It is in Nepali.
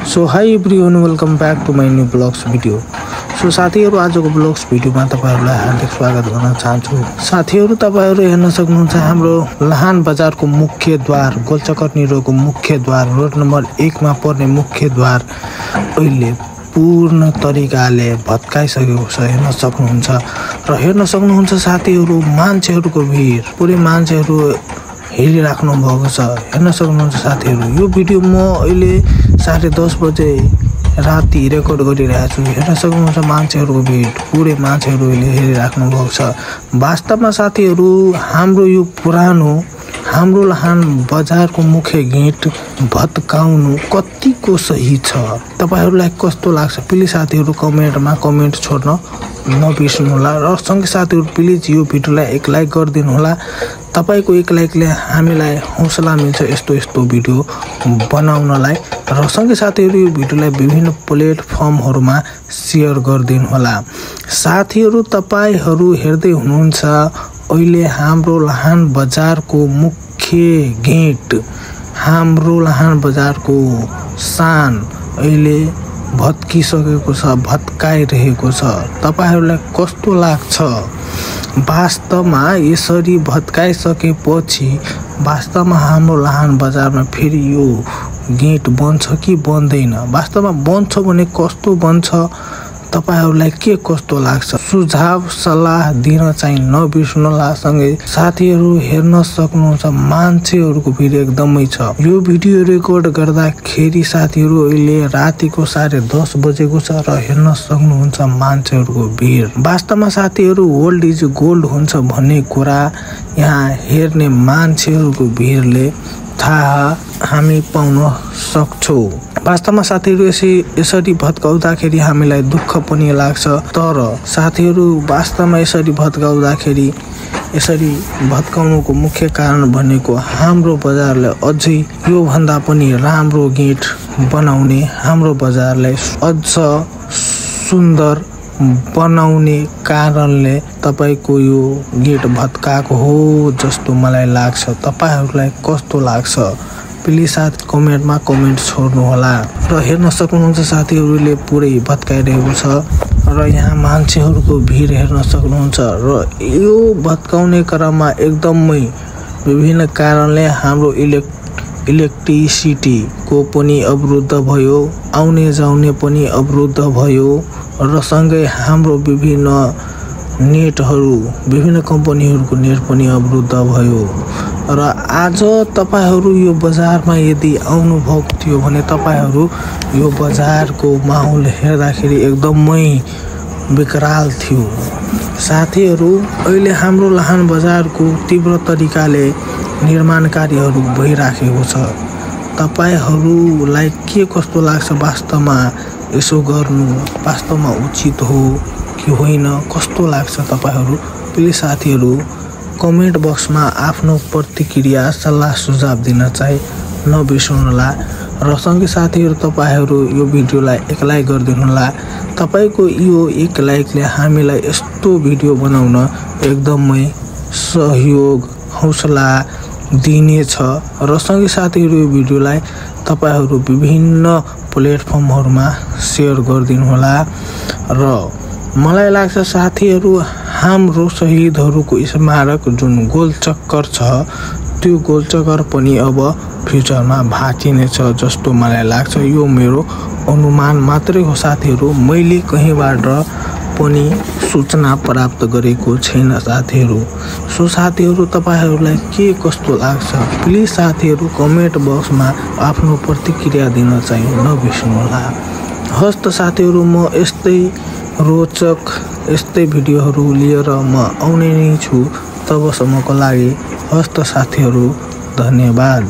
So hi everyone, welcome back to my new blogs video. So साथीहरू, आजको ब्लग्स भिडियोमा तपाईँहरूलाई हार्दिक स्वागत गर्न चाहन्छु। साथीहरू, तपाईँहरू हेर्न सक्नुहुन्छ हाम्रो लाहान बजारको मुख्य द्वार, गोलचक्कर रोडको मुख्य द्वार, रोड नम्बर 1 मा पर्ने मुख्य द्वार अहिले पूर्ण तरिकाले भत्काइसकेको छ। हेर्न सक्नुहुन्छ र हेर्न सक्नुहुन्छ साथीहरू, मान्छेहरूको भिड, पुरै मान्छेहरू हेरिराख्नु भएको छ। हेर्न सक्नुहुन्छ साथीहरू, यो भिडियो म अहिले 10:30 बजे राति रेकर्ड गरिरहेको छु। हेर्न सक्नुहुन्छ मान्छेहरूको भिड, पुरै मान्छेहरू हेरिराख्नु भएको छ। वास्तवमा साथीहरू, हाम्रो यो पुरानो हाम्रो लाहान बजारको मुख्य गेट भत्काउनु कतिको सही छ, तपाईहरूलाई कस्तो लाग्छ? प्लिज साथीहरू कमेन्टमा कमेन्ट छोड्न नबिर्सनुहोला र सँगै साथीहरू प्लिज यो भिडियोलाई एक लाइक गरिदिनु होला। तपाईको एक लाइकले हामीलाई हौसला मिल्छ यस्तो भिडियो बनाउनलाई र सँगै साथीहरू यो भिडियोलाई विभिन्न प्लेटफर्महरुमा शेयर गरिदिनु होला। साथीहरू, तपाईहरू हेर्दै हुनुहुन्छ अहिले हाम्रो लाहान बजारको मुख्य गेट, हाम्रो लाहान बजारको शान अहिले भत्किसकेको छ, भत्काइरहेको छ। तपाईहरूलाई कस्तो लाग्छ? वास्तवमा यसरी भत्काइसकेपछि वास्तवमा हाम्रो लाहान बजारमा फेरि यो गेट बन्छ कि बन्दैन? वास्तवमा बन्छ भने कस्तो बन्छ? तपाईहरूलाई के कस्तो लाग्छ? सुझाव सल्लाह दिन चाहिँ नबिर्सनुहोला। सँगै साथीहरू हेर्न सक्नुहुन्छ मान्छेहरूको भिड एकदमै छ। यो भिडियो रेकर्ड गर्दाखेरि साथीहरू अहिले रातिको 10:30 बजेको छ र हेर्न सक्नुहुन्छ मान्छेहरूको भिड। वास्तवमा साथीहरू, ओल्ड इज गोल्ड हुन्छ भन्ने कुरा यहाँ हेर्ने मान्छेहरूको भिडले थाहा हामी पाउन सक्छौँ। वास्तवमा साथीहरू, यसरी भत्काउँदाखेरि हामीलाई दुःख पनि लाग्छ, तर साथीहरू वास्तवमा यसरी भत्काउँदाखेरि, यसरी भत्काउनुको मुख्य कारण भनेको हाम्रो बजारले अझै यो भन्दा पनि राम्रो गेट बनाउने, हाम्रो बजारलाई अझ सुन्दर बनाउने कारणले तपाईको यो गेट भत्काएको हो जस्तो मलाई लाग्छ। तपाईहरूलाई कस्तो लाग्छ? प्लिज साथी कमेन्टमा कमेन्ट छोड्नु होला। र हेर्न सक्नुहुन्छ साथीहरूले पुरै भत्काइरहेको छ र यहाँ मान्छेहरूको भिड हेर्न सक्नुहुन्छ र यो भत्काउने क्रममा एकदमै विभिन्न कारणले हाम्रो इलेक्ट्रिसिटीको पनि अवरुद्ध भयो, आउने जाउने पनि अवरुद्ध भयो र सँगै हाम्रो विभिन्न नेटहरू, विभिन्न कम्पनीहरूको नेट पनि अवरुद्ध भयो। र आज तपाईहरू यो बजारमा यदि आउनु भएको थियो भने तपाईहरू यो बजारको माहौल हेर्दाखेरि एकदमै विकराल थियो। साथीहरू, अहिले हाम्रो लाहान बजारको तीव्र तरिकाले निर्माण कार्यहरू भइराखेको छ। तपाईहरूलाई के कस्तो लाग्छ? वास्तवमा यसो गर्नु वास्तवमा उचित हो कि होइन? कस्तो लाग्छ तपाईहरू? प्लिज साथीहरू कमेन्ट बक्समा आफ्नो प्रतिक्रिया सल्लाह सुझाव दिन चाहिँ नबिर्सनुहोला र सँगै साथीहरू तपाईहरू यो भिडियोलाई एक लाइक गरिदिनु होला। तपाईको यो एक लाइकले हामीलाई यस्तो भिडियो बनाउन एकदमै सहयोग हौसला दिनेछ र सँगै साथीहरू यो भिडियोलाई तपाईहरू विभिन्न प्लेटफर्महरुमा शेयर गरिदिनु होला। र मलाई लाग्छ साथीहरू, हाम्रो शहीदहरूको स्मारक जुन गोलचक्कर छ, त्यो गोलचक्कर पनि अब फ्युचरमा भाँचिनेछ जस्तो मलाई लाग्छ। यो मेरो अनुमान मात्रै हो साथीहरू, मैले कहीँबाट पनि सूचना प्राप्त गरेको छैन साथीहरू। सो साथीहरू, तपाईहरूलाई के कस्तो लाग्छ? प्लिज साथीहरू कमेन्ट बक्समा आफ्नो प्रतिक्रिया दिन चाहिँ नबिर्सनुहोला। हस्त साथीहरू, म यस्तै रोचक यस्तै भिडियोहरू लिएर म आउने नै छु। तबसम्मको लागि हस्त साथीहरू, धन्यवाद।